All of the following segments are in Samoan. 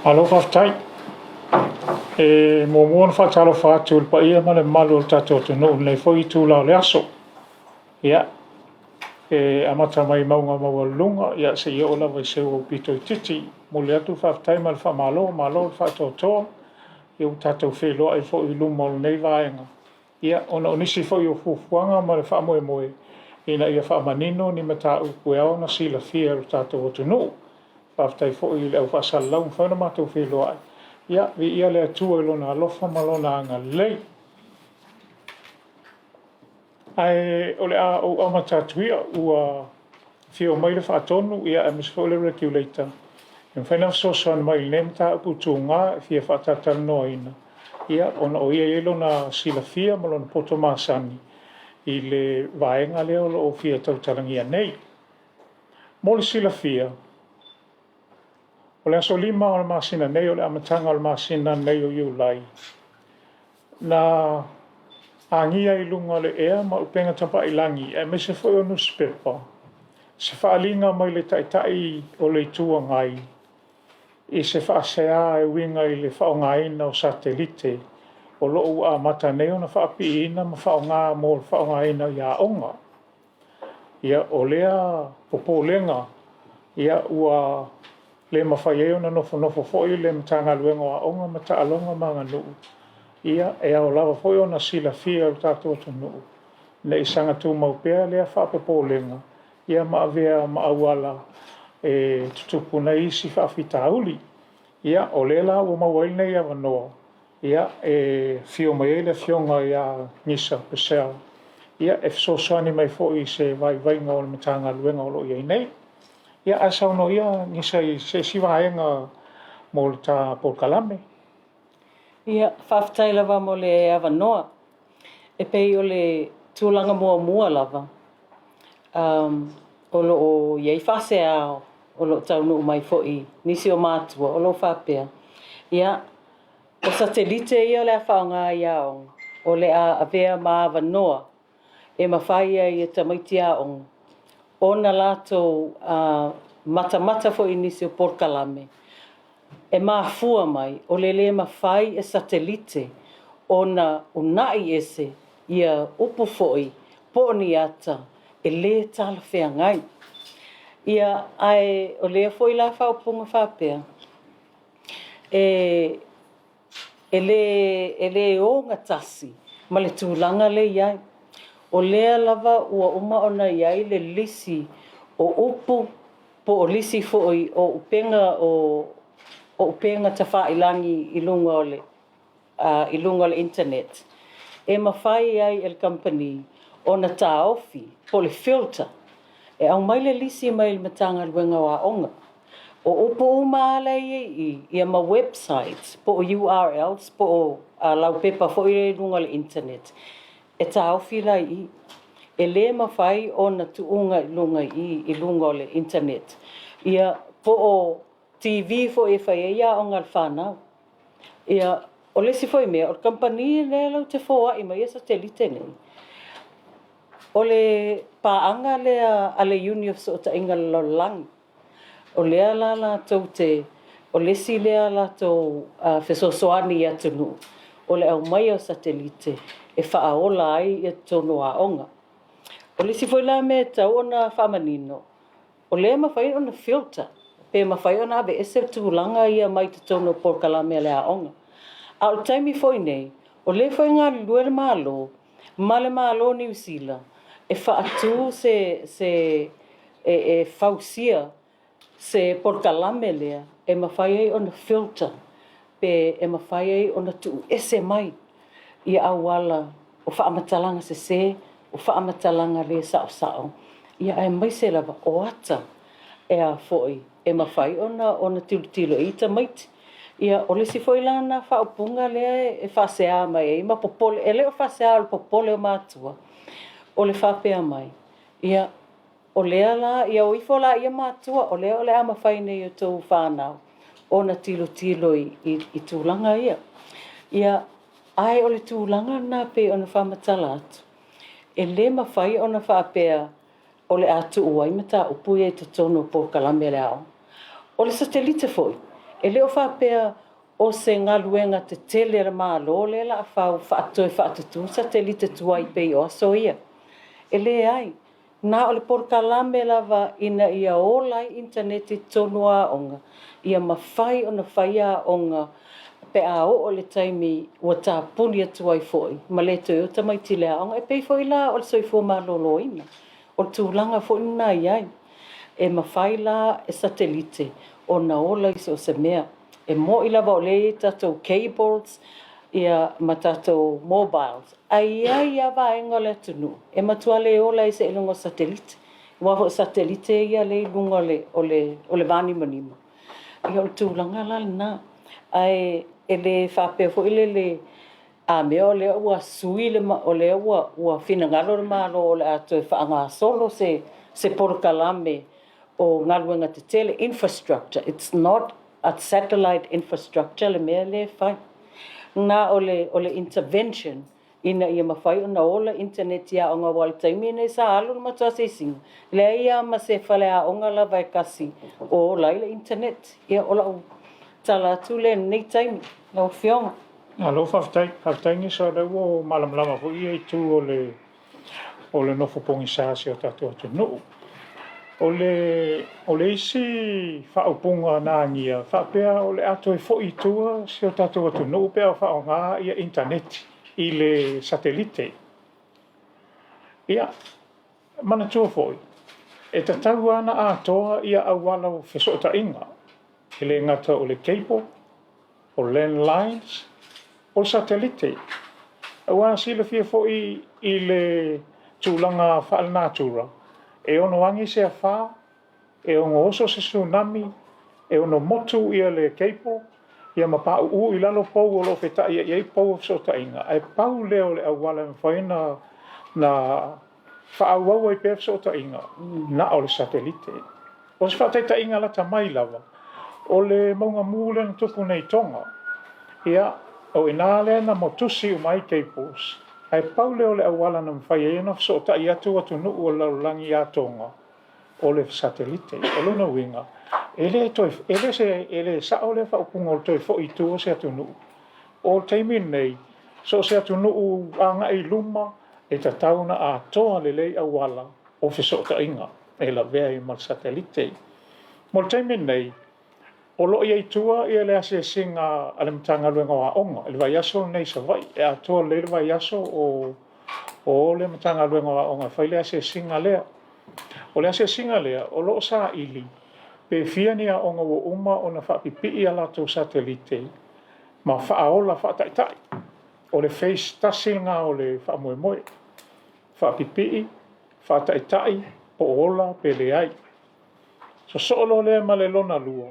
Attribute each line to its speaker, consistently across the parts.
Speaker 1: Malo faafetai. E muamua ona faatalofa atu i le paia ma le mamalu o le tatou atunuu i lenei foi itula o le aso. Ia, e amata mai mauga maualuluga, ia seia oo lava i se ua pito itiiti. Momoli atu le faafetai ma le faamalo, malo le faatoatoa. Ia ua tatou feiloai foi i luma o lenei vaega, ia ona o nisi foi o fuafuaga ma le faamoemoe ina ia faamanino ni mataupu e ao ona silafia e lo tatou atunuu. Faafetai foi i le au faasalalau ua mafai ona matou feiloai. Ia, viia le Atua i Lona alofa ma Lona agalelei. Ae o le a ou amata atu ia, ua afio mai le Faatonu aemaise foi o le Regulator e mafai ona fesoasoani mai i lenei mataupu tuga e fia faatalatalanoaina, ona o ia e i ai lona silafia ma lona poto masani i le vaega lea o lo o fia tautalagia nei. Mo le silafia, o le aso 5 o le masina nei, o le amataga o le masina nei o Iulai, na agia i luga o le ea ma upega tafailagi aemaise foi o nusipepa se faaaliga mai le Taitai o le Itu Agai i se faasea e uiga i le faaaogaina o satelite o lo o ua amata nei ona faapiiina ma faaaoga mo le faaaogaina i aoga. Ia, o lea popolega ua le mafai ai ona nofonofo foi le Matagaluega o Aoga ma Taaloga ma Aganuu, ia e ao lava foi ona silafia e le tatou atunuu, ne i saga tumau pea lea faapopolega ma avea ma auala e tutupu ai isi faafitauli. Ia, o lea la ua maua ai lenei avanoa e afio mai ai le Afioga ia Gisa Purcell e fesoasoani mai foi i se vaivaiga o le Matagaluega o lo o i ai nei. Ia, ae saunoa ia Gisa i se isi vaega mo le ta polokalame.
Speaker 2: Ia, faafetai lava mo le avanoa. E pei o le tulaga muamua lava, o lo o i ai faasea o lo o taunuu mai foi nisi o matua o lo o faapea, ia, o satelite ia o le a faaaoga i aoga, o le a avea ma avanoa e mafai ai e tamaiti aoga ona latou matamata foi i nisi o polokalame e mafua mai o le le mafai e satelite ona uunai ese ia upu foi po o ni ata e le talafeagai. Ia, ae o lea foi la faaupuga faapea, e e le, e le ogatasi ma le tulaga lea e i ai. O lea lava ua uma ona i ai le lisi o upu po o lisi foi o upega o upega tafailagi i luga o le i luga o le internet e mafai ai e le kamupani ona taofi po o le filter e aumai le lisi mai le Matagaluega o Aoga. O upu uma lava la e i ai i i, ia ma websites po o URLs po o laupepa foi ia i luga o le internet, e taofi la i i. E le mafai ona tuuga i luga i i i luga o le internet, ia po o TV foi e fai ai aoga a le fanau. Ia, o le isi foi mea, o le kamupani lea latou te foai maia satelite nei, o le paaga lea a le Iuni o Fesootaiga a le Lalolagi. O lea la latou te, o le isi lea latou fesoasoani i atunuu, o le aumaia o satelite e faaola ai totonu o aoga. O le isi foi la mea e tatau ona faamanino, O lea e mafai ona filter pe mafai ona aveese tulaga ia mai totonu o polokalame a le aoga. A o le taimi foi nei, o lea foi e galulue le Malo ma le Malo o Niu Sila e faatu se, se e fausia se polokalame lea e mafai ai ona filter pe e mafai ai ona tuuese mai ia auala o faamatalaga sese, o faamatalaga le saosao, ia aemaise lava o ata e a foi e mafai ona ona tilotilo i ai tamaiti. Ia o le isi foi la lena faaupuga lea e faasea mai ai ma popole, e le o faasea o le popole o matua, o le faapea mai, ia O lea la, ia o ifo laia matua, o lea o le a mafai nei e outou fanau ona tilotilo i tulaga ia. Ia, ae o le tulaga lena pei ona faamatala atu, e le mafai ona faapea o le a tuu ai mataupu ia i totonu o polokalame a le aoga. O le satelite foi, E le o faapea o se galuega tetele a le Malo lea o le a fau faatoe faatutū satelite tuai pei o aso ia. E leai, na o le polokalame lava ina ia ola ai initaneti i totonu o aoga, ia mafai ona fai aoga pe a oo i le taimi ua tapuni atu ai foi ma le toe o tamaiti i le aoga. E pei foi la o le soifua maloloina, o le tulaga foi lena e i ai. E mafai la e satelite ona ola i so o se mea. E moni lava o lea e i ai tatou cables ia ma tatou mobiles, ae i ai lava vaega o le atunuu e matua le ola ai seiloga o satelite, aua foi o satelite ia lea e i luga o le vanimonimo. Ia o le tulaga la lena, ae e le faapea foi lele a mea o lea ua sui le, o lea ua finagalo le Malo o le a toe faagasolo se polokalame o galuega tetele, infrastructure, it's not a satellite infrastructure le mea lea e fai. Na o le intervention ina ia mafai ona ola internet i aoga aua o le taimi lenei sa alu le matou asiasiga, leai lava ma se faleaoga lava e tasi o ola ai le internet. Ia o lau tala atu lea i lenei taimi lau Afioga.
Speaker 1: Malo faafetai. Faafetai Gisa o lea ua malamalama foi ia itu o le o le nofo pogisa o si o tatou atunuu. O le, o le isi faaupuga na agia, faapea o le a toe foi i tua si o tatou atunuu pe a faaaoga ia initaneti i le satelite. Ia, manatua foi, e tatau lava ona atoa ia auala o fesootaiga, e le gata o le cable, o landlines, o le satelite. Aua silafia foi i le tulaga faalenatura, e ono agi se afa, e ono oso se tsunami, e ono motu le cable, ia ma pauu i lalo pou o lo o fetaiai ai pou o fesootaiga, ae pau lea o le auala e mafai ona faaauau ai pea fesootaiga, na o le satelite. O se faataitaiga lata mai lava, o le mauga mu lea na tupu nei i Tonga. Ia, o i ina lea na motusi uma ai cables, ae pau lea o le auala na mafai ai ona fesootai atu atunuu o le lalolagi ia Tonga, o le satelite. O lona uiga, e le toe, e le se, e le sao lea faaupuga o le toe foi i tua o se atunuu. O le taimi lenei, so o se atunuu agai i luma, e tatau ona atoa lelei auala o fesootaiga e lavea ai ma le satelite. Mo le taimi lenei, o lo o i ai i tua le asiasiga a le Matagaluega o Aoga i le vaiaso lenei i Savaii. E atoa lelei le vaiaso o o le Matagaluega o Aoga e fai le asiasiga lea. O le asiasiga lea, o lo o saili pe fia ni aoga ua uma ona faapipii a latou satelite ma faaola faataitai. O le phase tasi lena o le faamoemoe, faapipii, faataitai, po o ola pe leai. Sosoo loa lea ma le lona lua,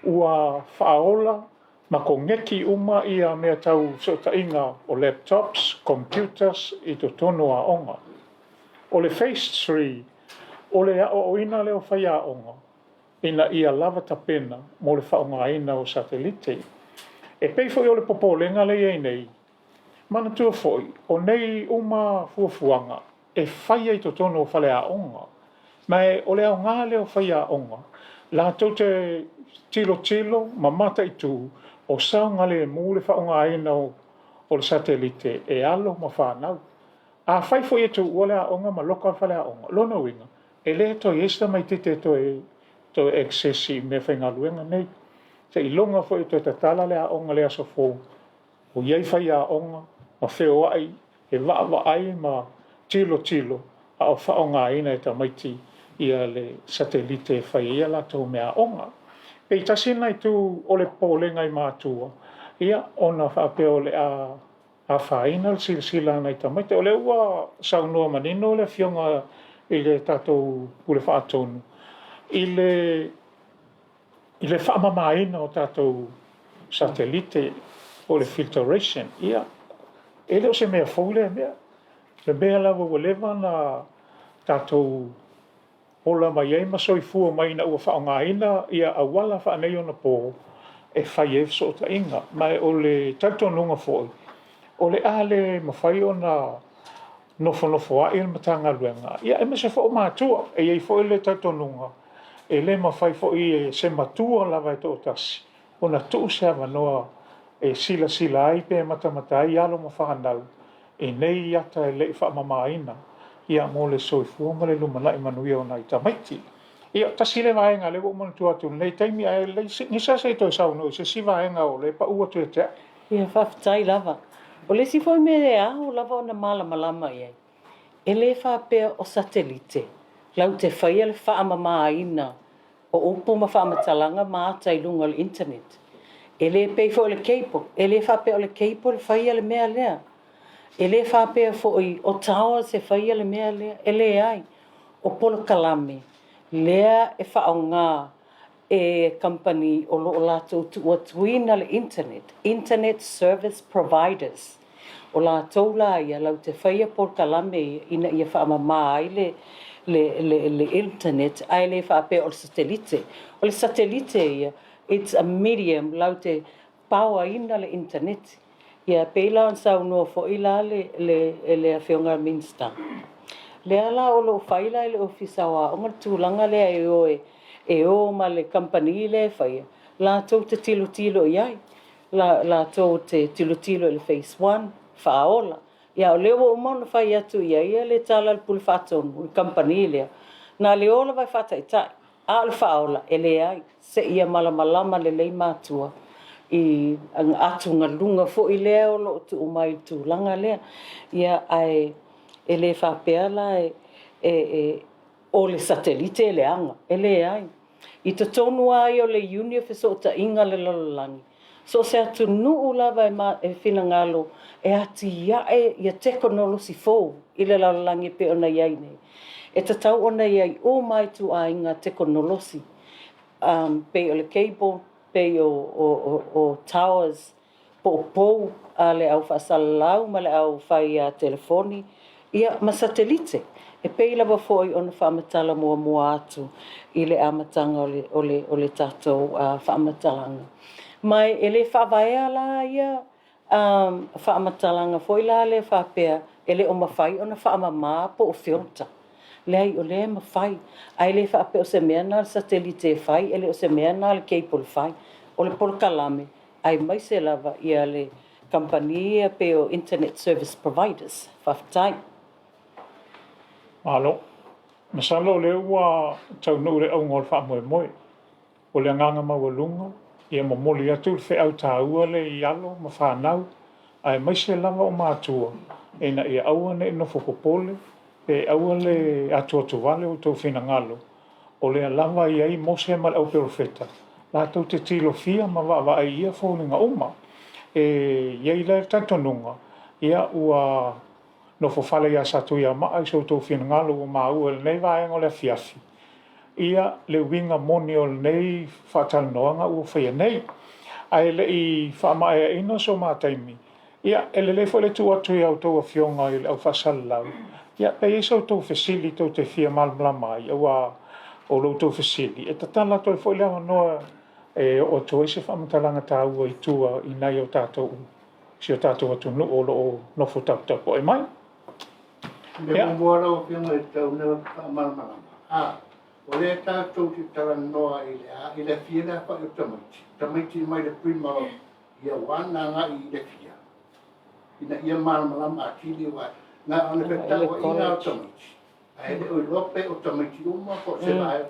Speaker 1: ua faaola ma koneti uma ia mea tau fesootaiga o laptops, computers i totonu o aoga. O le phase 3, o le aoaoina lea o faiaoga ina ia lava tapena mo le faaaogaina o satelite. E pei foi o le popolega lea e i ai nei, manatua foi, o nei uma fuafuaga e faia i totonu o faleaoga, ma o le aoga lea o faiaoga, latou te tilotilo ma mataitu o saogalemu le faaaogaina o le satelite e alo ma fanau. Afai foi e tuua le aoga ma loka le faleaoga, o lona uiga, e le toe i ai se tamaitiiti e toe access i meafaigaluega nei. Seiloga foi e toe tatala le aoga i le aso fou, o i ai faiaoga ma feoai e vaavaai ma tilotilo a o faaaogaina e tamaiti le satelite e fai ai a latou meaaoga. Pei tasi lena itu o le popolega i matua, ia, ona faapea o le a afaina le silasila a nai tamaiti. O lea ua saunoa manino le Afioga i le tatou Pule Faatonu i le faamamaina o tatou satelite po o le filtration. Ia, e le o se mea fou lea mea. O le mea lava ua leva ona tatou ola mai ai ma soifua mai ina ua faaaogaina auala faaneionapo e fai ai fesootaiga. Ma o le talitonuga foi, o le a le mafai ona nofonofoai le Matagaluega, ia aemaise foi o matua. E i ai foi le talitonuga, e le mafai foi e se matua lava e toatasi ona tuu se avanoa e silasila ai pe matamata ai alo ma fanau i nei ata e le i faamamaina, ia, mo le soifua ma le lumanai manuia o nai tamaiti. Ia, tasi lea vaega lea ua ou manatua atu i lenei taimi, ae leai se isi e toe saunoa i se isi vaega o lea e pau atu ia te au.
Speaker 2: Ia, faafetai lava. O le isi foi mea e ao lava ona malamalama i ai, e le faapea o satelite latou te faia le faamamaina o upu ma faamatalaga ma ata i luga o le internet. E le pei foi o le cable, e le faapea o le cable e faia le mea lea. E le faapea foi o towers e faia le mea lea, e leai. O polokalame lea e faaaoga e kamupani o lo o latou tuuatuina le internet, internet service providers, o latou la ia latou te faia polokalame ia ina ia faamama ai le le le internet ae le faapea o le satelite. O le satelite ia, it's a medium latou te power ina le internet. Ia pei la ona saunoa foi la le le le Afioga i le Minisita, lea la o lo o fai la e le Ofisa o Aoga le tulaga lea e o e e o ma le kamupani lea e faia, latou te tilotilo i ai, latou te tilotilo i le phase one, faaola. Ia o lea ua uma ona fai atu i ai le tala a le Pule Faatonu i le kamupani lea, na o le o lava e faataitai, a o le faaola, e leai, seia malamalama lelei matua i atugaluga foi lea o lo o tuu mai i le tulaga lea. Ia, ae e le faapea la e e o le satelite e leaga, e leai. I totonu lava ia o le Iuni o Fesootaiga a le Lalolagi, so o se atunuu lava e finagalo e atiae ia tekonolosi fou i le lalolagi e pei ona i ai nei, e tatau ona i ai uma lava ituaiga tekonolosi, pei o le cable, pei o towers, po o pou a le au faasalalau ma le au fai telefoni, ia ma satelite, e pei lava foi ona faamatala muamua atu i le amataga o le, o le, o le tatou faamatalaga. Ma e le faavaea la ia faamatalaga foi la lea faapea e le o mafai ona faamama po o filter. Leai, o lea e mafai, ae le faapea o se mea lena a le satelite e fai, e le o se mea lena a le cable e fai. O le polokalame, aemaise lava ia le kamupani ia pei o internet service providers. Faafetai.
Speaker 1: Malo. Masalo o lea ua taunuu le auga o le faamoemoe. O le agaga maualuga, ia momoli atu le feau taua lea i alo ma fanau, aemaise lava o matua, ina ia aua ne i nofo popole, pe aua le atuatuvale o outou finagalo, o lea lava e i ai Mose ma le au perofeta, latou te tilofia ma vaavaai i ia foliga uma. E i ai la le talitonuga, ia ua nofo fale ia Satuiamaa i so outou finagalo ua maua i lenei vaega o le afiafi, ia le uiga moni o lenei faatalanoaga ua faia nei. Ae le i faamaeaina so ma taimi, Ia, e lelei foi le tuu atu i a outou afioga i le au faasalalau, ia, pe i ai sa outou fesili tou te fia malamalama ai, aua o lo outou fesili, e tatala atu ai foi le avanoa e oo atu ai se faamatalaga taua i tua i nai o tatou, si o tatou atunuu o lo o nofo taputapuai mai.
Speaker 3: O le mea muamua lau Afioga e tatau ona faamalamalama, a, o lea tatou te talanoa i le a, i le fia le aofai o tamaiti, tamaiti mai le primary Ia one agai i le fia, ina ia malamalama atili aua na ona fektauaiga o tamaiti, ae le o iloa pe o tamaiti uma po o se vaega,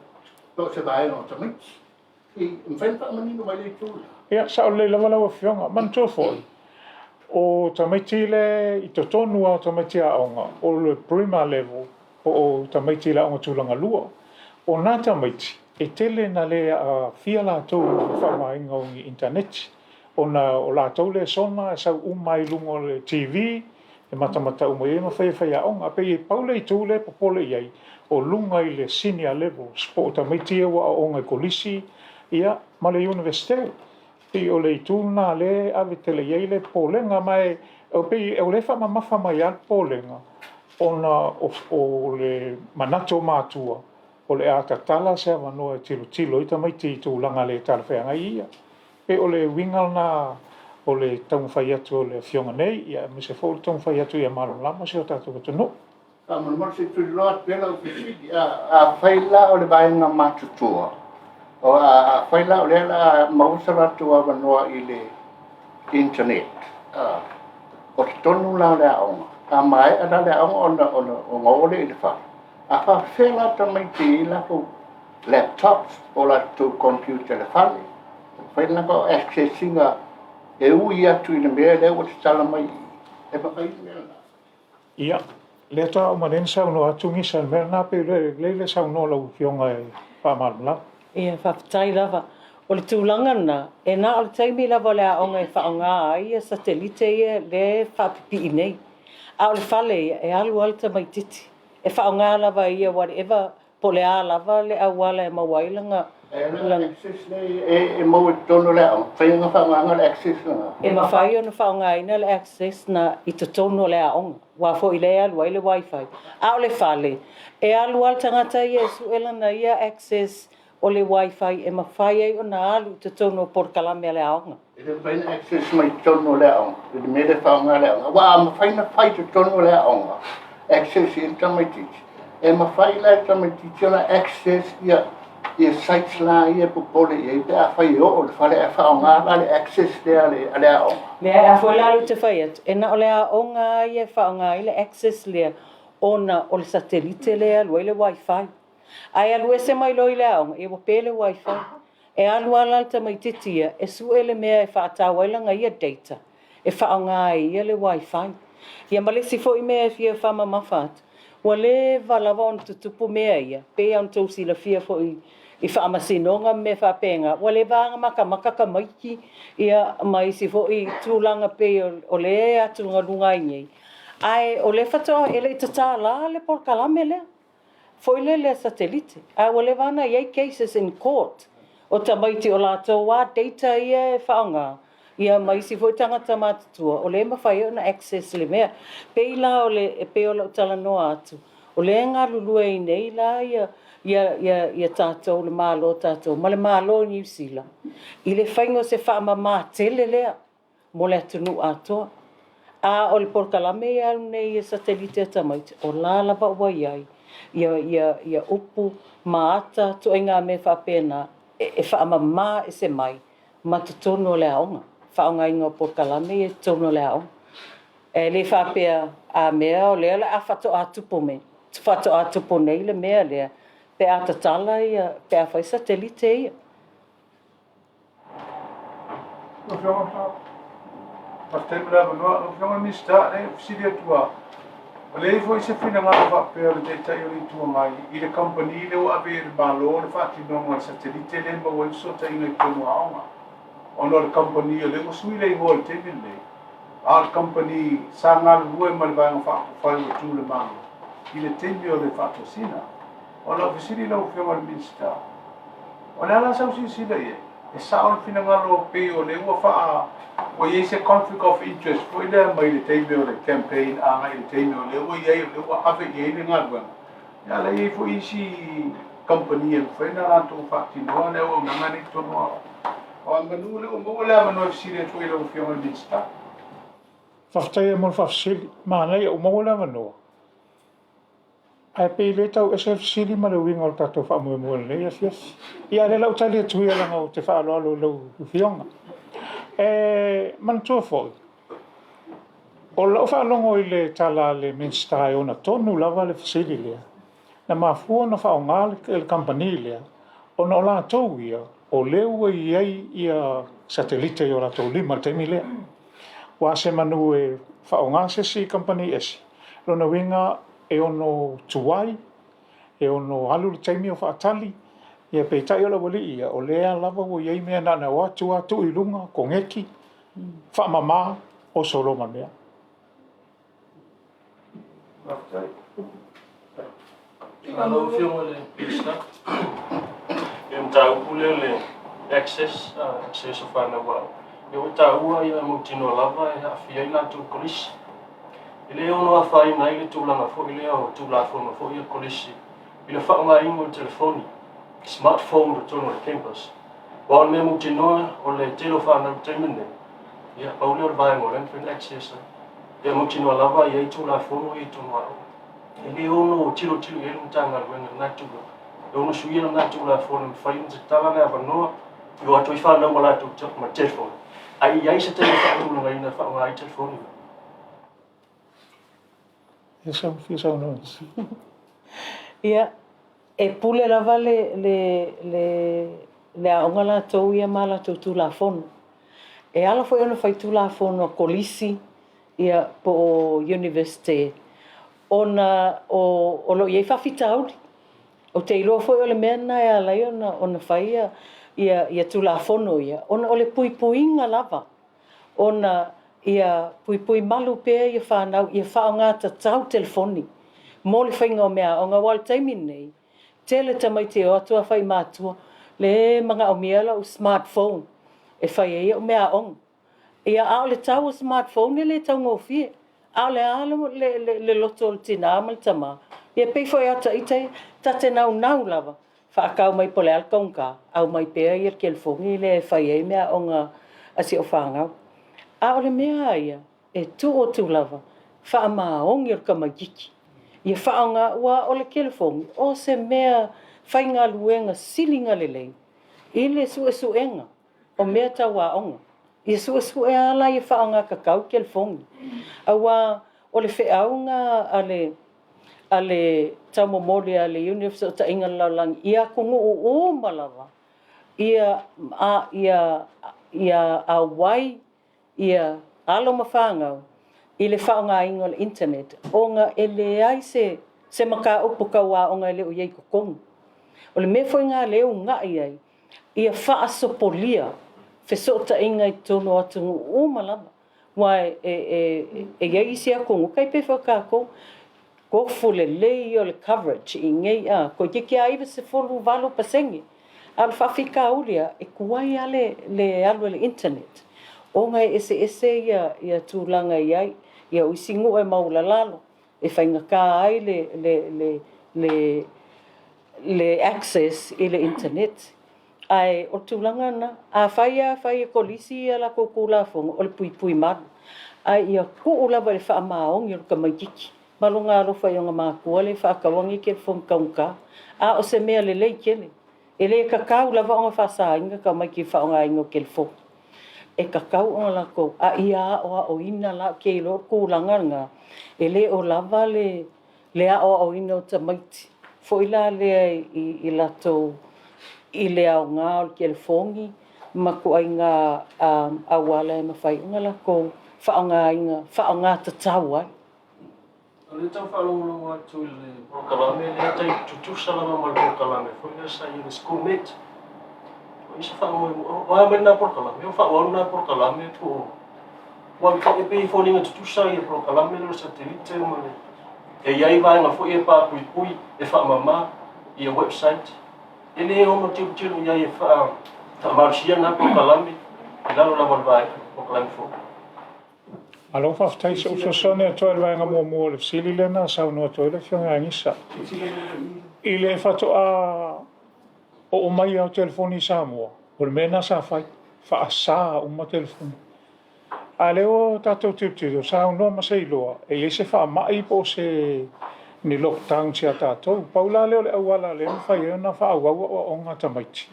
Speaker 3: po o se vaega o tamaiti. E mafai ona faamanino mai le itu lea?
Speaker 1: Ia, sao lelei lava lau Afioga. Manatua foi, o tamaiti le i totonu lava o tamaiti aoga, o le primary level, po o tamaiti i le aoga tulaga lua. O nā tamaiti, e tele na le aafia latou i le faaaogaina o ni initaneti, ona o latou lesona e sau uma ai i luga o le TV, e matamata uma i ai ma fai e faiaoga. E pei e pau le itu lea e popole i ai, o luga i le senior levels, po o tamaiti ia ua aooga i kolisi, ia, ma le Iunivesite. Pei o le itu lena lea e ave tele i ai le popolega, ma e pei o lea e faamamafa mai lava le popolega, ona o le manatu o matua, o le a tatala se avanoa e tilotilo ai tamaiti i tulaga le talafeagai ia. Pei o le uiga lena o le taumafai atu o le Afioga nei, ia aemaise foi o le taumafai atu ia malamalama si o tatou atunuu.
Speaker 3: Faamolemole se i tuliloa atu pea lau fesili. Afai la o le vaega matutua, O a afai la o lea o le a maua so latou avanoa i le internet, o totonu la o le aoga, a maea la le aoga ona ona ona o lea i le fale, a faapefea la tamaiti e i ai latou laptops po o latou computer i le fale, e mafai ona latou access ina e ui atu i le mea lea ua tatala mai i i, e mafai le mea lena?
Speaker 1: Ia, lea faatoa uma nei ona saunoa atu Gisa i le mea lena, pei o lea e saunoa lau Afioga e faamalamalama.
Speaker 2: Ia, faafetai lava. O le tulaga lena, e na o le taimi lava o le aoga e faaaoga ai ia satelite ia lea e faapipii nei. A o le fale ia, e alu lava le tamaitiiti. E faaaoga lava e ia whatever Po o le a lava le auala e maua ai lana.
Speaker 3: E le access lea e maua i totonu o le aoga, mafai ona faaaogaina le access lena?
Speaker 2: E mafai ona faaaogaina le access na i totonu o le aoga, aua foi lea e alu ai le wifi. A o le fale, e alu lava le tagata ia e sue lana ia access o le wifi e mafai ai ona alu i totonu o polokalame a le aoga.
Speaker 3: E le mafai ona access mai totonu o le aoga i le mea lea e faaaoga e le aoga. Aua a mafai ona fai i totonu o le aoga, access i ai le tamaitiiti, e mafai la e le tamaitiiti ona access ia ia sites la ia e popole i ai pe afai e oo i le fale ae faaaoga la le access lea a le aoga.
Speaker 2: Leai, a foi la lea ou te fai atu, e na o le aoga lava ia e faaaoga ai le access lea ona o le satelite lea e alu ai le wifi. Ae alu ese mai loa i le aoga, ia ua pe le wifi. E alu lava la le tamaitiiti ia e sue le mea e faatau ai lana ia data e faaaoga ai e ia le wifi. Ia ma le isi foi mea e fia faamamafa atu, ua leva lava ona tutupu mea ia, pei lava ona tou silafia foi i faamasinoga ma mea faapena, ua leva lava ona matamata tamaiti ia ma isi foi tulaga pei o lea e atugaluga ai nei, ae o lea faatoa, e le i tatala le polokalame lea. Foi lele a satelite, ae ua leva ona i ai cases in court o tamaiti o latou a data ia e faaaoga, ia ma isi foi tagata matutua o lea e mafai ai ona access le mea. Pei la o le, e pei o lau talanoa atu, o lea e galulue ai nei la ia, ia, ia, ia tatou, le Malo o tatou ma le Malo o Niu Sila i le faiga o se faamama tele lea. mo le atunuu atoa. A o le polokalame ia e alu nei i satelite a tamaiti, o la lava ua i ai ia, ia, ia upu ma ata, ituaiga mea faapena e, e faamama ese mai ma totonu o le aoga, faaaogaina o polokalame ia i totonu o le aoga. E le faapea a mea o lea o le a faatoa tupu me, faatoa tupu nei le mea lea pe a tatala ia, pe a fai satelite ia.
Speaker 4: Lau Afioga, faafetai mo le avanoa. Lau Afioga i le Minisita, e fesili atu lava, ua leai foi se finagalo faapea o le Taitai o le Itu Agai i le kamupani lea ua ave i ai e le Malo le faatinoga o le satelite lea e maua ai fesootaiga i totonu o aoga, ona o le kamupani o lea ua sui le igoa i le taimi lenei, a o le kamupani sa galulue ma le Vaega Faaupufai ua tu le Malo i le taimi o le faatosina. O lau fesili i lau Afioga i le Minisita, o le a la sau silasila i ai? E sao le finagalo pei o lea ua faa, ua i ai se conflict of interest foi lea mai le taimi o le campaign agai i le taimi o lea ua i ai, o lea ua ave i ai le galuega, ia a la e i ai foi isi kamupani e mafai ona latou faatinoa le auaunaga lea i totonu o aoga. Aua manu o lea ua maua le avanoa e fesili atu ai i lau Afioga i le Minisita.
Speaker 1: Faafetai mo le faafesili. Manaia ua maua le avanoa. Ae pei le tau ese le fesili ma le uiga o le tatou faamoemoe i lenei afiafi. Ia, a o lea la ua tali atu ia leaga ou te faaaloalo i lau Afioga. E manatua foi, o lau faalogo i le tala a le Minisita e ona tonu lava le fesili lea, na mafua ona faaaoga le kamupani lea, ona o latou ia, o lea ua i ai satelite i o latou lima i le taimi lea. Aua semanu e faaaoga se isi kamupani ese, lona uiga e ono tuai, e ono alu le taimi o faatali, ia peitai o le aualii ia, o lea lava ua i ai mea na ona o atu lava tuu i luga, koneti, faamama, oso loa ma mea.
Speaker 4: Faafetai. Lau Afioga i le Minisita, ia le mataupu lea o le access, access o fanau aoga, lea ua taua ia mautinoa lava e aafia ai latou i kolisi. E le ono afaina ai le tulaga foi lea o Tulafono foi ia Kolisi i le faaaogaina o le telefoni, smartphone i totonu o le campus. Aua o le mea mautinoa o le tele o fanau i le taimi lenei, ia pau lea o le vaega o lea e mafai ona access ai. Ia mautinoa lava e i ai Tulafono ia i totonu o aoga. E le ono tilotilo i ai le Matagaluega i lena tulaga.
Speaker 5: E ono suia lena Tulafono e mafai ona tatala le avanoa i o atu ai fanau ma latou ma telefoni, a i ai se taimi faatulagaina e faaaoga ai telefoni na.
Speaker 1: Ia sau fia saunoa.
Speaker 2: Ia, e pule lava le, le, le, le aoga latou ia ma latou Tulafono. E ala foi ona fai Tulafono a Kolisi ia po o Universite ona o, o lo o i ai faafitauli. Ou te iloa foi o le mea lena e ala ai ona, ona fai ia, ia, ia Tulafono ia, ona o le puipuiga lava, ona ia puipui malu pea ia fanau ia faaaoga tatau telefoni mo le faiga o meaaoga. Aua o le taimi lenei, tele tamaiti e o atu lava fai i matua, le manaomia lau smartphone e fai ai au meaaoga. Ia, a o le tau o smartphone e le taugofie. A o le a le loto o le tinā ma le tamā? Ia e pei foi lava o ita ia, ta te naunau lava, faatau mai po o le a le taugata, aumai pea ia le telefoni lea e fai ai meaaoga a si au fanau. A o le mea lava ia, e tuu atu lava, faamaoni o le tamaitiiti ia faaaoga, aua o le telefoni, o se mea faigaluega sili ona lelei i le suesuega o mea tau aoga. Ia suesue lava la ia faaaoga tatau telefoni, aua o le feau na a le a le taumomoli a le Iuni o Fesootaiga o le Lalolagi i atunuu uma lava, ia a ia ia auai ia alo ma fanau i le faaaogaina o le internet, ona e leai se se mataupu tau aoga e le o i ai i totonu. O le mea foi lena lea e uunai ai, ia faasopolia fesootaiga i totonu o atunuu uma lava, aua e i ai isi atunuu, tai pei foi o tatou, tofu lelei ia o le coverage i inei, a, toeitiiti lava 98%. A o le faafitauli lava, e tuai lava le alu a le internet, ona e eseese ia tulaga e i ai. Ia o isi nuu e maualalalo, e faigata ai le le access i le internet. Ae o le tulaga lena, afai lava fai e Kolisi a latou Tulafono, o le puipui malu, ae ia tuu lava i le faamaoni o le tamaitiiti ma lona alofa i ona matua lea e faataua nei telefoni taugata. A o se mea lelei tele, e le tatau lava ona faasaina tamaiti i le faaaogaina o telefoni. E tatau ona latou, a ia aoaoina la, ou te iloa o le tulaga lena, e le o lava le le aoaoina o tamaiti foi la lea i latou i le aoga o le telefoni ma ituaiga auala e mafai ona latou faaaogaina, faaaoga tatau ai.
Speaker 5: O lea e tau faalogologo atu i le polokalame lea tai tutusa lava ma le polokalame foi lea sa i ai le Schoolnet. O i se faamoemoe, o a mai lena polokalame, o faaauau lena polokalame po o Ua e pei e foliga tutusa ia polokalame lea o le satelite ma le e i ai vaega foi e papuipui e faamama ia website. E le ono tilotilo i ai e faamalosia lena polokalame i lalo lava o le vaega polokalame fou.
Speaker 1: Malo faafetai. Se i ou fesoasoani atu i le vaega muamua o le fesili lea na saunoa atu ai le Afioga ia Gisa. I le faatoa oo mai lava o telefoni i Samoa, o le mea lena sa fai, faasa uma telefoni. A o lea ua tatou tilotilo, saunoa ma se iloa e i ai se faamai po o se ni lockdowns ia tatou. Pau la lea o le auala lea e mafai ai ona faaauau aoaoga a tamaiti,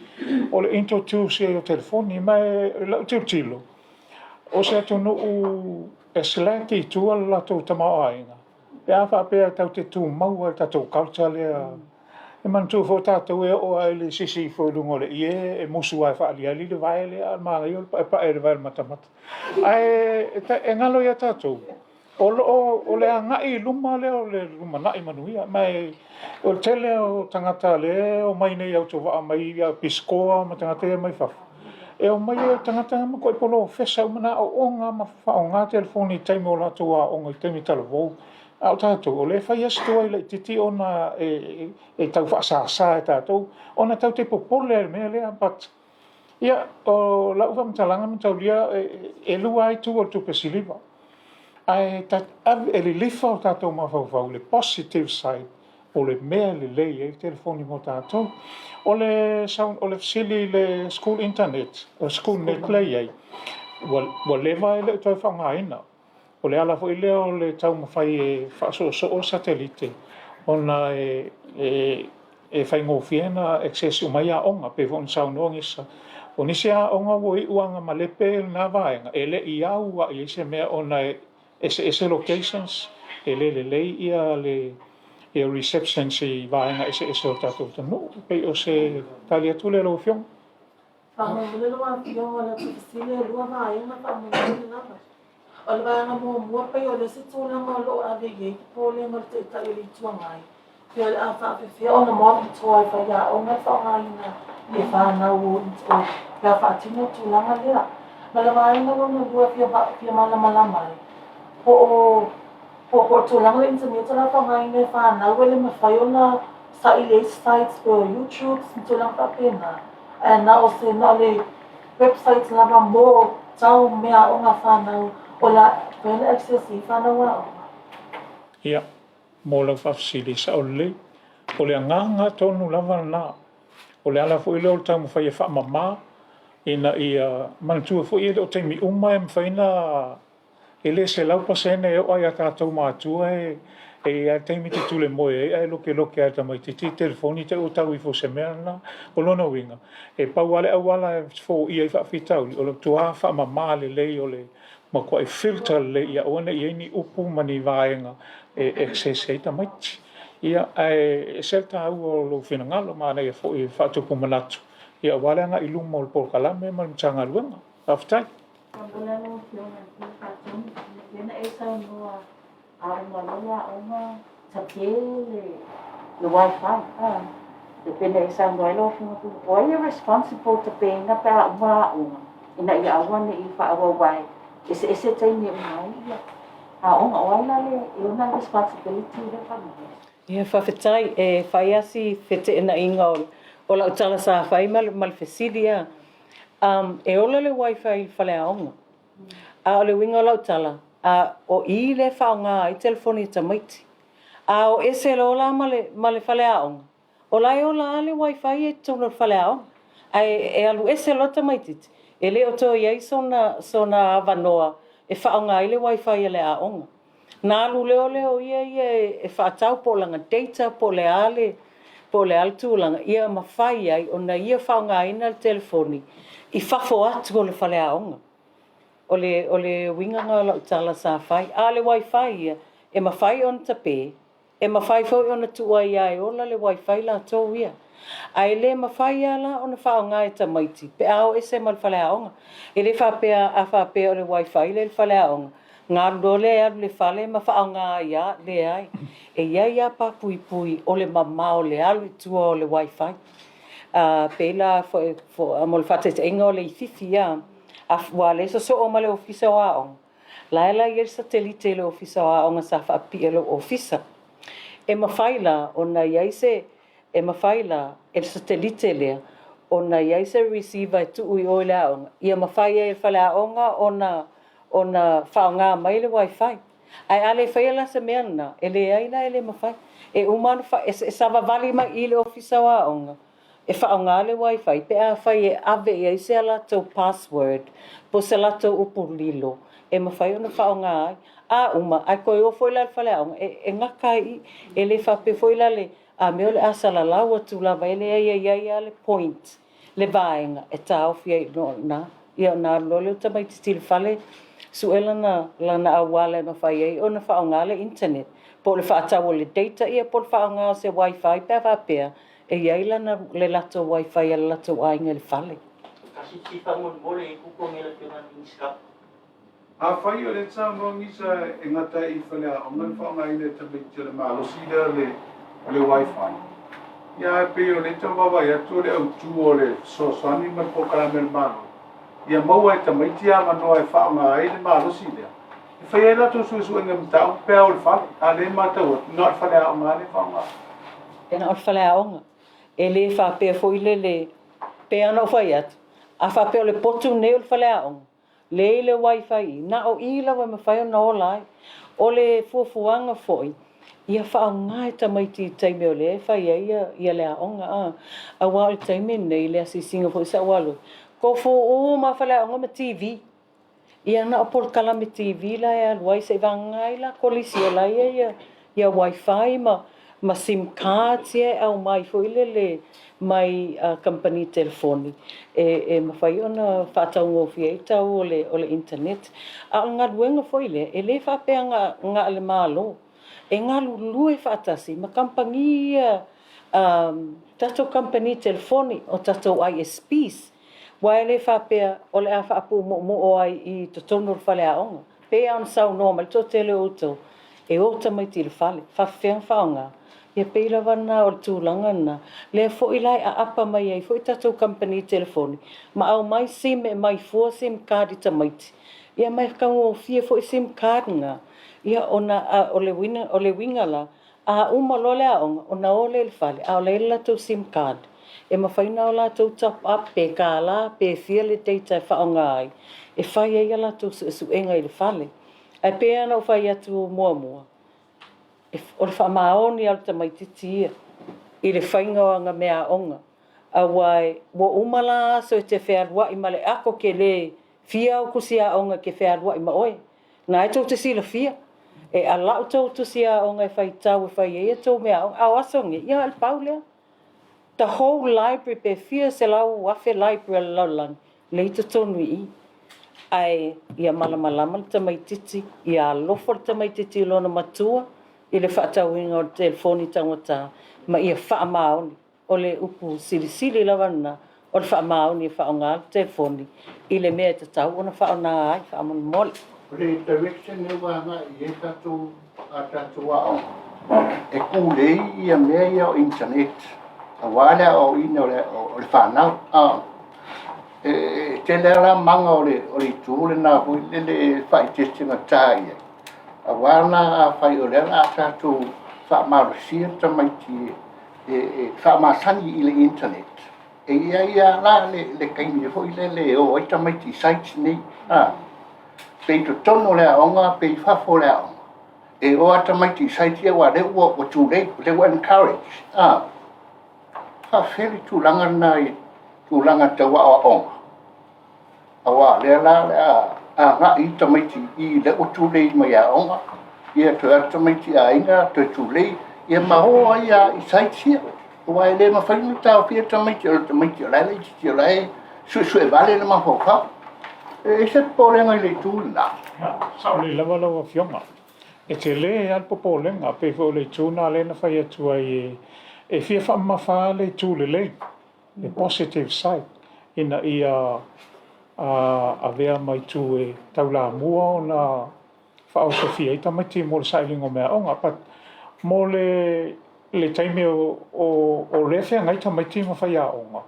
Speaker 1: o le introduce i ai o telefoni. Ma i lau tilotilo, o se atunuu e slack i tua le latou tamaoaiga, pe a faapea tatou te tumau lava i le tatou culture lea. E manatua foi o tatou e oo lava i le sisi ifo i luga o le ie e musu lava e faaaliali le vae lea, a o le manaia o le paepae o le vae o le matamata. Ae e galo ia tatou, o lo o, o le agai i luma lea o le lumanai manuia. Ma o le tele o tagata o lea e omai nei autovaa mai ia pisikoa ma tagata ia mai fafo, e omai o tagata e matuai polofesa uma na aooga ma faaaoga telefoni i taimi o latou aoga i taimi talavou. A o tatou, o lea e fai lava si tuai laitiiti ona e tau faasasa e tatou, ona tatou te popole i le mea lea. But, ia, o lau faamatalaga mataulia, e lua lava itu o le tupe siliva, ae e lilifa o tatou mafaufau i le positive side, o le mea e lelei ai le telefoni mo tatou. O le fesili i le school internet, o le school net lea e i ai, ua leva e le o toe faaaogaina. O le ala foi lea o le taumafai e faasoosoo satelite ona e e faigofie ona access uma ai aoga, pei foi ona saunoa Gisa. O nisi aoga ua iu lava na malepe lena vaega, e le i au lava i ai se mea ona e eseese locations, e le lelei ia le ia receptions i vaega eseese o le tatou atunuu. E pei o se tali atu lea lau Afioga.
Speaker 6: Faamolemole lau Afioga o le atu fesili e lua vaega faamolemole lava. O le vaega muamua pei o le isi tulaga o lo o ave i ai popolega o le Taitai o le Itu Agai, pei o le a faapefea ona monitor e faiaoga le faaaogaina e fanau o pe a faatino le tulaga lea. Ma le vaega lona lua e fia malamalama ai, po o po o le tulaga o le internet o le a faaaogaina e fanau e le mafai ona saili ai sites pei o YouTubes ma tulaga faapena, ae na o se na o le websites lava mo tau meaaoga a fanau o le a mafai ona access ai fanau aoga.
Speaker 1: Ia, mo lau faafesili, sao lelei. O le agaga tonu lava lena. O le ala foi lea o le taumafai e faamama ina ia manatua foi e le o taimi uma e mafai ona E le 100% e oo lava ia tatou matua e i ai lava le taimi e te tule moe ai ae lokeloke lava e le tamaitiiti le telefoni te i ua tau ifo i se mea lena. O lona uiga, e pau lava le auala e foia ai faafitauli, o le matua faamama lelei o le matuai filter lelei ia aua ne i i ai ni upu ma ni vaega e access ai tamaiti. Ia, ae ese le taua o lou finagalo, manaia foi e faatupu manatu aua le agai i luma o le polokalame ma le Matagaluega. Faafetai.
Speaker 7: Faapea lau Afioga i le Pule Faatonu, lea na e saunoa a uma loa aoga tape le wifi. E pei ona e saunoa ai lau Afioga i le Pule, o ai e responsible tapeina pe a uma aoga ina ia aua ne i faaauau aua e eseese taimi e uma ai aoga. O ai la le e ona le responsibility lea faamolemole?
Speaker 2: Ia faafetai, e fai lava si feteenaiga o lau tala sa fai ma le fesili a. Um, e ola le wifi i le faleaoga. A o le uiga o lau tala, a, o i lea e faaaoga ai telefoni a tamaiti. A o ese loa la ma le, ma le faleaoga, o la e ola lava le wifi ia i totonu o le faleaoga. Ae e alu ese loa le tamaitiiti, e le o toe i ai sona, sona avanoa e faaaoga ai le wifi a le aoga. Na alu leo lea o ia ia e faatau po o lana data po o le a le po o le a le tulaga ia mafai ai ona ia faaaogaina le telefoni i fafo atu o le faleaoga. O le o le uiga lena o lau tala sa fai. A o le wifi ia, e mafai ona tape E mafai foi ona tuu ai lava e ola le wifi latou ia. Ae le mafai lava la ona faaaoga e tamaiti pe a o ese ma le faleaoga. E le faapea a faapea o le wifi lea i le faleaoga, ona alu loa lea e alu i le fale ma faaaoga ai lava, leai. E i ai lava pa puipui o le mamao o le alu i tua o le wifi. A pei la mo le faataitaiga o le ififi a, aua o lea e sosoo ma le ofisa o aoga, La e la i ai le satelite i le Ofisa o Aoga sa faapipii e lou ofisa. E mafai la ona i ai se, e mafai la e le satelite lea ona i ai se receiver e tuu i o i le aoga, ia mafai ai e le faleaoga ona, ona faaaoga mai le wifi. Ae a le faia la se mea lena, e leai la e le mafai. E uma ona fa, e savavali mai i i le Ofisa o Aoga, e faaaoga le wifi pe afai e ave i ai se a latou password po o se latou upu lilo e mafai ona faaaoga ai. A uma, ae toe o foi la i le faleaoga, e, e gata ai i i. E le faapea foi la le a mea o le a salalau atu lava, e leai e i ai lava le point, le vaega e taofi ai i ina. Ia ona alu loa lea o le tamaitiiti i le fale, sue lana, lana auala e mafai ai ona faaaoga le internet, po o le faatau o le data ia po o le faaaoga o se wifi pe a faapea E i ai lana le latou wifi a le latou aiga i le fale.
Speaker 8: Kasi ti faamolemole i kuku ange le Afioga i le Minisita.
Speaker 4: Afai o lea saunoa Gisa e gata ai i faleaoga le faaaogaina e tamaiti o le malosi lea o le o le wifi, ia ae pei o lea e tau vaavaai atu o le autu o le fesoasoani ma le polokalame a le Malo ia maua e tamaiti avanoa e faaaoga ai le malosi lea e fai ai latou suesuega mataupu pe a o le fale, a o lea e matau atu na o le faleaoga lava lea e faaaoga ai.
Speaker 2: E na o le faleaoga. E le faapea foi lele, pei lava ona ou fai atu, a faapea o le potu lenei o le faleaoga, leai le wifi i, na o i lava e mafai ona ola ai. O le fuafuaga foi, ia faaaoga e tamaiti i taimi o lea e fai ai ia le aoga, a. Aua o le taimi lenei i le asiasiga foi sa ou alu ai, tofu uma lava faleaoga ma TV. Ia na o polokalame TV la e alu ai seivagana ai la kolisi o la e i ai ia wifi ma. ma sim cards ia e aumai foi lele mai kamupani telefoni e mafai ona faataugofie ai tau o le internet. A o le galuega foi lea, e le faapea na o le Malo, e galulue faatasi ma kamupani ia, tatou kamupani telefoni, o tatou ISPs, aua e le faapea o le a faapumoomoo ai i totonu o le faleaoga. Pei lava ona saunoa mai le toatele o outou, e o tamaiti i le fale, faafefea ona faaaoga? Ia pei lava lena o le tulaga lena, lea foi la e aapa mai ai foi tatou kamupani telefoni ma aumai sim e aumai fua sim card i tamaiti, ia ma e taugofie foi sim card na, ia ona o le uiga la, a uma loa le aoga ona o lea i le fale a o la e i ai le latou sim card e mafai ona latou top up pe $1 pe fia le data e faaaoga ai e fai ai a latou suesuega i le fale. Ae pei lava ona ou fai atu muamua, o le faamaoni lava o le tamaitiiti ia i le faiga o ana meaaoga, aua ua uma la aso e te fealuai ma le ako tele fia au tusi aoga e te fealuai ma oe. Na e tou te silafia, e alau tou tusi aoga e faitau e fai ai a tou meaaoga, a o aso nei, ia na o le pau lea. The whole library pe fia 100,000 library a le lalolagi lea i totonu i i. Ae ia malamalama le tamaititi, ia alofa le tamaititi i lona matua i le faatauina o le telefoni taugata ma ia faamaoni. O le upu silisili lava lena, o le faamaoni e faaaoga le telefoni i le mea e tatau ona faaaoga ai faamolemole.
Speaker 3: O le direction lea ua agai i ai tatou a tatou aoga, e tulei ia mea ia o internet aua le aoaoina o le fanau. E tele lava la maga o le itu lena foi lele e faaeteetegata i ai, aua la afai o lea o le a tatou faamalosia tamaiti e faamasani i le internet, e i ai lava la le taimi foi lele e o ai tamaiti i sites nei, pe i totonu o le aoga pe i fafo o le aoga, e o lava tamaiti i sites ia aua o lea ua too late, o lea ua encourage. Faafefea le tulaga lena i tulaga tau aoaoga? Aua o lea la o le a agai tamaiti i lea ua tulei mai aoga, ia toe alu tamaiti i aiga toe tulei, ia ma o ai lava i sites ia. Aua e le mafai ona taofia tamaiti, o tamaiti o la e laitiiti o la e suesue vale le mafaufau. E i ai se popolega i le itu lena?
Speaker 1: Sao lelei lava lau Afioga. E tele lava le popolega, pei foi o le itu lena lea na fai atu ai e fia faamamafa lava le itu lelei, le positive side, ina ia avea ma itu e taulamua ona faaosofia ai tamaiti mo le sailiga o meaaoga. But mo le le taimi o lea e feagai tamaiti ma faiaoga,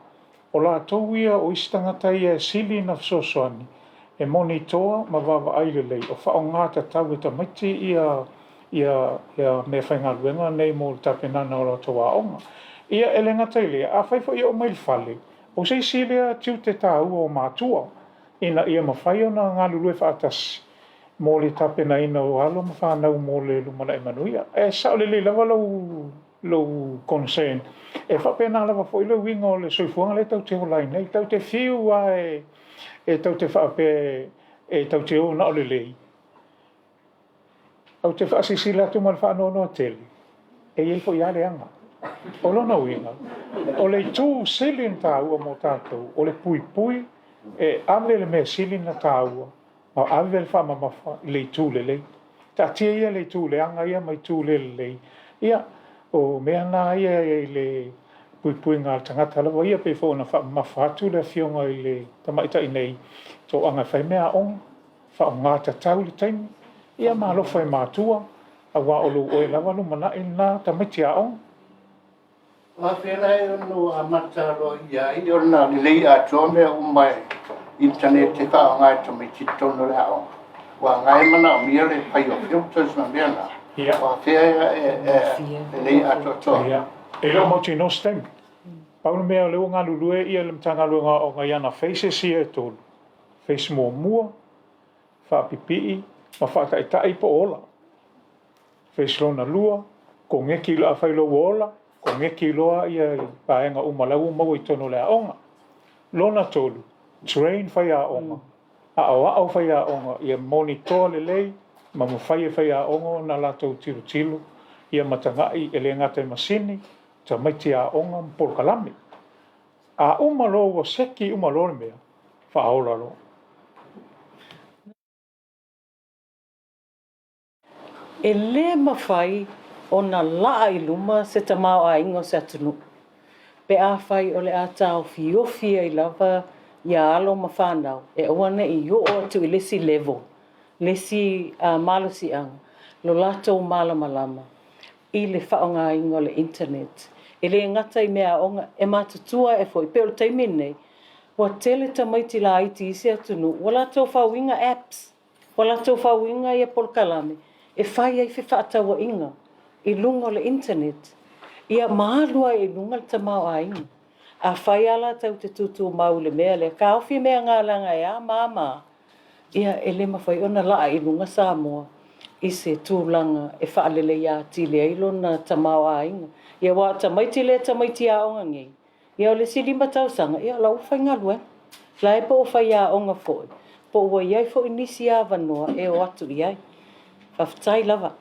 Speaker 1: O latou ia o isi tagata ia e sili ona fesoasoani, e monitoa ma vaavaai lelei o faaaoga tatau e tamaiti ia ia ia meafaigaluega nei mo le tapenaga o latou aoga. Ia, e le gata i lea, afai foi e oo mai i le fale, o se isi lea tiute taua o matua ina ia mafai ona galulue faatasi mo le tapenaina o alo ma fanau mo le lumanai manuia. E sao lelei lava lou lou concern. E faapena lava foi le uiga o le soifuaga lea tatou te ola ai nei. Tatou te fiu lava e tatou te faapea e tatou te o na o lelei. Ou te faasilasila atu ma le faanoanoa tele, e i ai foi lava leaga. O lona uiga, o le itu sili ona taua mo tatou, o le puipui e ave le mea sili ona taua Ma ave le faamamafa i le itu lelei. Taatia ia le itu leaga ia ma itu le lelei. Ia, o mea na ia i le puipuiga a le tagata lava ia, pei foi ona faamamafa atu le Afioga i le tamaitai nei, toaga e fai meaaoga, faaaoga tatau le taimi, ia ma alofa i matua, aua o lou oe lava lumanai lena tamaiti aoga.
Speaker 3: O afea la e ono amata aloaia ai ona lelei atoa mea uma e internet e faaaoga e tamaiti i totonu o le aoga? Aua na e manaomia le fai o filters ma mea na. O afea e lelei atoatoa ai?
Speaker 1: E le o mautinoa se taimi. Pau le mea o lea ua galulue le Matagaluega o Aoga i ana phases ia e tolu, phase muamua, faapipii ma faataitai po o ola. Phase lona lua, koneki loa, afai loa ua ola, koneki loa ia vaega uma la ua maua i totonu o le aoga. Lona tolu, train faiaoga, aoao faiaoga ia monitoa lelei ma mafai e faiaoga ona latou tilotilo Ia matagai e le gata i masini, tamaiti aoga ma polokalame. A uma loa ua seki uma loa le mea, faaola loa.
Speaker 2: E le mafai ona laa i luma se tamaoaiga o se atunuu pe afai o le a taofiofi ai lava ia alo ma fanau e aua ne i oo atu i le isi level, le isi malosiaga lo latou malamalama i le faaaogaina o le internet. E le gata i meaaoga, e matutua ae foi, pei o le taimi lenei, ua tele tamaiti laiti i isi atunuu ua latou fauina apps, ua latou fauina ia polokalame e fai ai fefaatauaiga i luga o le internet, ia ma alu ai i luga le tamaoaiga. Afai lava la tatou te tutumau i le mea lea, taofi mea na leaga e a ma a ma a, Ia, e le mafai ona laa i luga Samoa i se tulaga e faaleleia atili ai lona tamaoaiga. Ia aua o tamaiti lea tamaiti aoga nei, ia o le isi lima tausaga, ia o la ua faigaluega. La e po o faiaoga foi, po ua i ai foi nisi avanoa e o atu i ai. Faafetai lava.